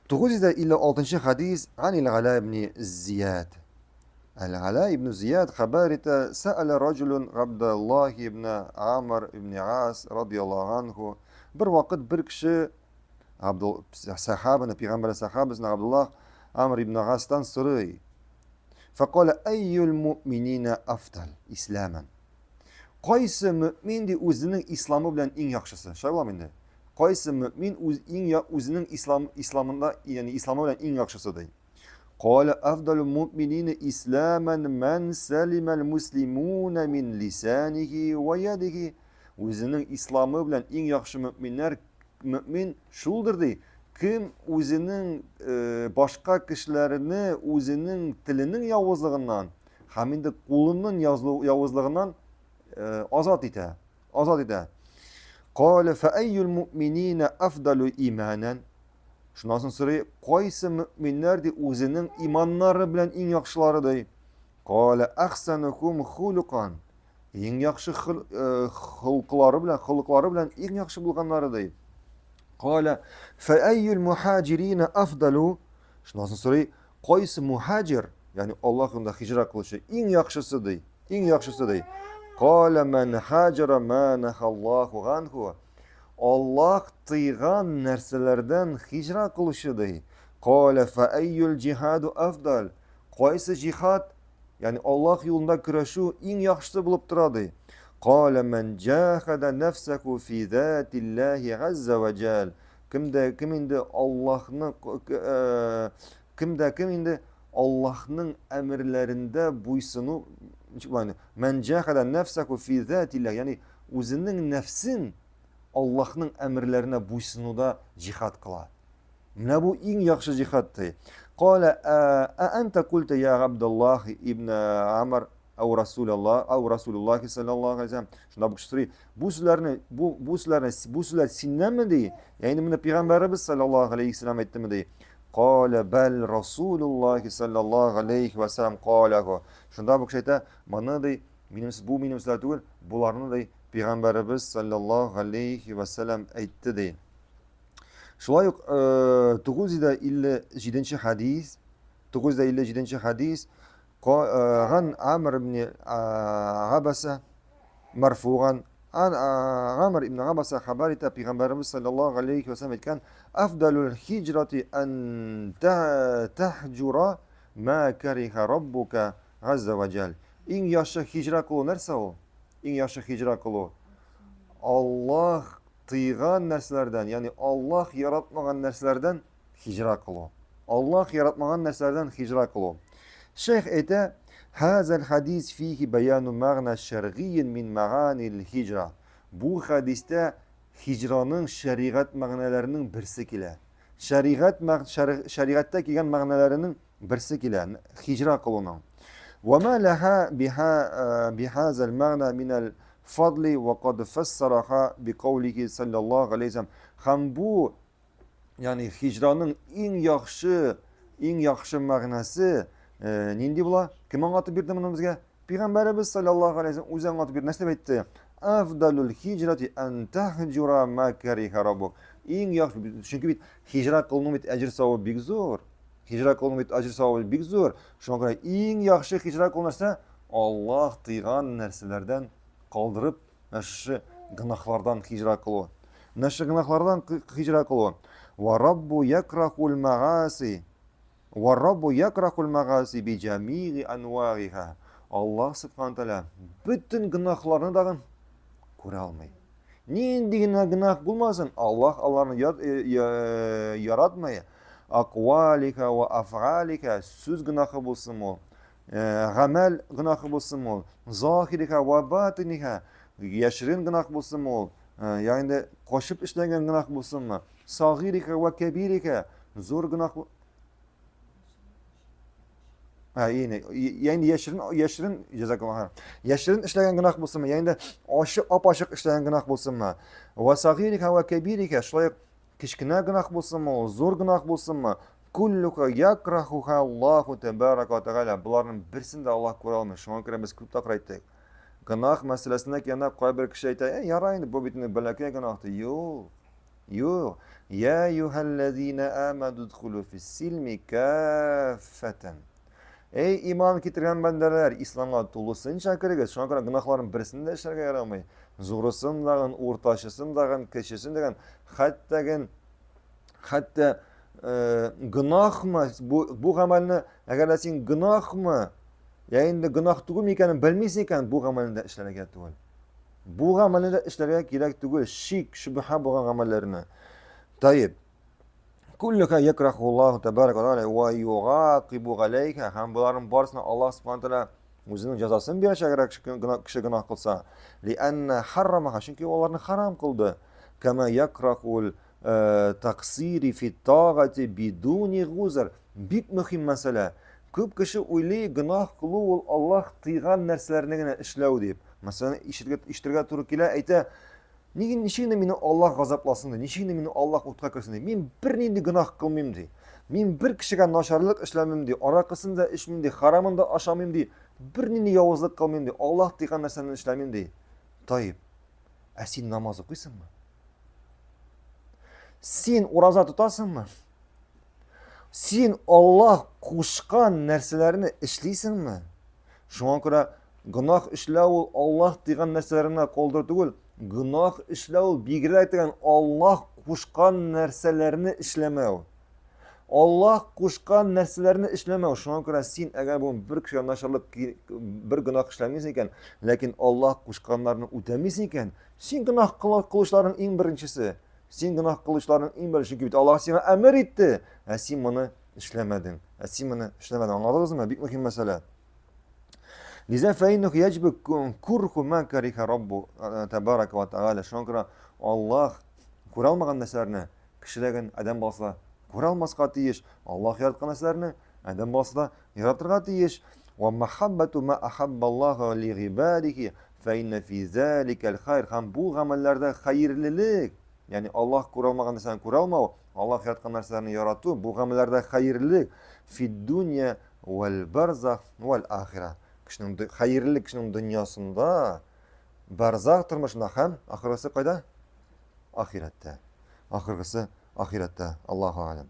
956 хадис Анил Гала ибн Зияд. Әл-Гала ибн Зияд хәбәр итә, сәәлә раҗулун Габдуллаһ ибн Амр ибн Ас радияллаһу анху. Бер вакыт бер кеше Абдул сахабаны, пәйгамбәр сахабасын Абдуллаһ Амр ибн Астан сорый. Фәкала әйюл муъминина афдал исламан. Кайсы мөмин ди үзенең исламы белән иң яхшысы? Шулай буламы инде? Кайсы мөмин үз иң үзенең ислам исламында, ягъни исламы белән иң яхшысы ди? Кала афдалу муъминина исламан ман салимал муслимуна мин лисанихи ва ядихи. Үзенең исламы белән иң яхшы мөминнәр мөмин шулдыр ди, кем үзенең э, башка кешеләрне үзенең теленең явызлыгыннан Һәм инде кулының явызлыгыннан э, азат итә. Азат итә. Кале фа әйюл муъминина афдалу иманан. Шуннан соң сорый, кайсы мөминнәр ди үзенең иманнары белән иң яхшылары ди. Кале ахсанухум хулукан. Иң яхшы э, холыклары белән, холыклары белән иң яхшы булганнары ди. Кале фа әйюл мухаҗирина афдалу. Шуннан соң сорый, Кайсы мухаҗир, ягъни Аллаһ юлында хиҗра кылучы, иң яхшысы ди, иң яхшысы ди. Кала ман хаҗара ма нахаллаху ганху. Аллаһ тыйган нәрсәләрдән хиҗра кылучы ди. Кала фа әйюл җиһаду афдал. Кайсы җихад, ягъни Аллаһ юлында көрәшү иң яхшысы булып тора ди. Кала ман җахада нафсаху фи затиллахи азза ва җал. Кемдә кем инде Аллаһны э, кемдә кем инде Аллаһның әмерләрендә буйсыну ничек була инде? Мән җахада нәфсәху фи затиллах, ягъни үзенең нәфсен Аллаһның әмерләренә буйсынуда җихад кыла. Менә бу иң яхшы җихад ди. Кала ә анта культа я Абдуллах ибн Амр Ау Расулаллах, ау Расулуллах саллаллаху алейһи вәсәлләм. Шунда бу кеше сорый, бу сүзләрне, бу бу сүзләрне, бу сүзләр синнәнме ди? Ягъни моны пәйгамбәребез саллаллаху алейһи вәсәлләм әйттеме ди? Кала бәл Расулуллах саллаллаху алейһи вәсәлләм калаху. Шунда бу кеше әйтә, моны ди, минем бу минем сүзләр түгел, боларны ди пәйгамбәребез саллаллаху алейһи вәсәлләм әйтте ди. Шулай ук 957 хадис, 957 хадис Ган Амр ибн Абаса марфуган Амр ибн Абаса хәбәр итә, пәйгамбәребез саллаллаһу алейхи ва сәлләм әйткән, "Афдалул хиҗрати ан тахҗура ма кариха раббука газза ва җал." Иң яхшы хиҗра кылу нәрсә ул? Иң яхшы хиҗра кылу Аллаһ тыйган нәрсәләрдән, ягъни Аллаһ яратмаган нәрсәләрдән Хиҗра кылу. Аллаһ яратмаган нәрсәләрдән хиҗра кылу. Шейх әйтә, Хазал хадис фихи баяну мәгъна шәргыйен мин мәганил хиҗра. Бу хадистә хиҗраның шәригать мәгънәләренең берсе килә. Шәригать шәригатьтә килгән мәгънәләренең берсе килә, хиҗра кылуның. Ва ма лаха биха э, бихазал мәгъна минал фадли ва кад фассараха бикаулихи саллаллаху алейхи вәсәлләм. Һәм бу Ягъни хиҗраның иң яхшы, иң яхшы мәгънәсе э, нинди була? Кем аңлатып бирде моны безгә? Пәйгамбәребез саллаллаһу алейһи вәсәлләм үзе аңлатып бирде. Нәрсә дип әйтте? Афдалул хиҗрати ан тахҗура ма кариха раббук. Иң яхшы, чөнки бит хиҗра кылуның бит әҗер савабы бик зур. Хиҗра кылуның бит әҗер савабы бик зур. Шуңа күрә иң яхшы хиҗра кылу нәрсә? Аллаһ тыйган нәрсәләрдән калдырып Менә шушы гөнаһлардан хиҗра кылу. Менә шушы гөнаһлардан хиҗра кылу. Ва раббу якрахул мааси. Ва раббу якрахул мааси би җамиги анвариха. Аллаһ субхана тәгалә бөтен гөнаһларны дагын күрә алмый. Нинди генә гөнаһ булмасын, Аллаһ аларны э, э, яратмый. Аквалика ва афгалика сүз гөнаһы булсын ул, Э, гамәл гөнаһы булсын ул, захириха ва батиниха, яшерен гөнаһ булсын ул, э, ягъни качып эшләнгән гөнаһ булсынмы, сагириха ва кәбириха, зур гөнаһ Ә, ягъни, ягъни яшерен, яшерен, җәзакаллаһ. Яшерен эшләгән гөнаһ булсынмы, ягъни ачык, ап-ачык эшләгән гөнаһ булсынмы? Ва сагириха ва кәбириха, шулай ук Кечкенә гөнаһ булсынмы ул, зур гөнаһ булсынмы, куллуха якрахуха Аллаһу тәбарака ва тәгалә. Боларның берсен дә Аллаһ күрә алмый. Шуңа күрә без күп тапкыр әйттек. Гөнаһ мәсьәләсенә килгәндә кайбер кеше әйтә, "Э, ярай инде, бу бит инде бәләкәй гөнаһ" ди. Юк. Юк. Я юһәлләзина амаду дхулу фиссилми каффатан. Эй, иман китергән бәндәләр, исламга тулысынча керегез. Шуңа күрә гөнаһларның берсен дә эшләргә ярамый. Зурысын дагын, уртачысын дагын, кечесен дагын, хәтта ген хәтта э, гөнаһмы бу, бу гамәлне, әгәр дә син гөнаһмы, я инде гөнаһ түгел икәнен белмисең икән, бу гамәлне дә эшләргә түгел. Бу гамәлне дә эшләргә кирәк түгел, шик, шөбһә булган гамәлләрне. Таиб. Куллуха якраху Аллаһу табарак ва тааля ва югакибу галәйха һәм боларның барысына Аллаһ субхана тааля үзенең җәзасын бирәчәк әгәр кеше гөнаһ кылса. Лианна харрамаха, чөнки аларны харам кылды. Кама якрахул э, таксири фи тагати бидуни гузр. Бик мөһим мәсьәлә. Күп кеше уйлый, гөнаһ кылу ул Аллаһ тыйган нәрсәләрне генә эшләү дип. Мәсәлән, ишетергә туры килә, әйтә, Нигә ничек инде мине Аллаһ газапласын ди, ничек инде мине Аллаһ утка керсен ди. Мин бернинди гөнаһ кылмыйм ди. Мин бер кешегә начарлык эшләмим ди, аракысын да эчмим ди, харамын да ашамыйм ди. Бернинди явызлык кылмыйм ди. Аллаһ тыйган нәрсәне эшләмим ди. Таиб. Ә син намаз укыйсыңмы? Син ураза тотасыңмы? Син Аллаһ кушкан нәрсәләрне эшлисеңме? Шуңа күрә гөнаһ эшләү ул Аллаһ дигән нәрсәләрне калдыру түгел. Гөнаһ эшләү ул бигрәк дигән Аллаһ кушкан нәрсәләрне эшләмәү. Аллаһ кушкан нәрсәләрне эшләмәү. Шуңа күрә син әгәр бүген бер кешегә начарлык, бер гөнаһ эшләмисең икән, ләкин Аллаһ кушканнарны үтәмисең икән, син гөнаһ кылучыларның иң беренчесе. Син гөнаһ кылучыларның иң беренче, чөнки бит Аллаһ сиңа әмер итте, ә син моны эшләмәдең. Ә син моны эшләмәдең. Аңладыгызмы? Бик мөһим мәсьәлә. Лиза фәиннәһу яҗибу курху ма кариха раббу э, табарака ва тааля. Шуңа күрә Аллаһ күрә алмаган нәрсәләрне кешеләрен адәм баласы да күрә алмаска тиеш. Аллаһ яраткан нәрсәләрне адәм баласы да яратырга тиеш. Ва махаббату ма ахаббаллаху ли гибадихи фа инна фи заликал хайр. Һәм бу гамәлләрдә хәерлелек, ягъни Аллаһ күрә алмаган нәрсәне күрә алмау, Аллаһ яраткан нәрсәләрне ярату, бу гамәлләрдә хәерлелек фид дунья вәл барзах вәл ахира. Кешенең хәерлелек кешенең дөньясында, барзах тормышында һәм ахыргысы кайда? Ахирәттә. Ахыргысы ахирәттә. Аллаһу алям.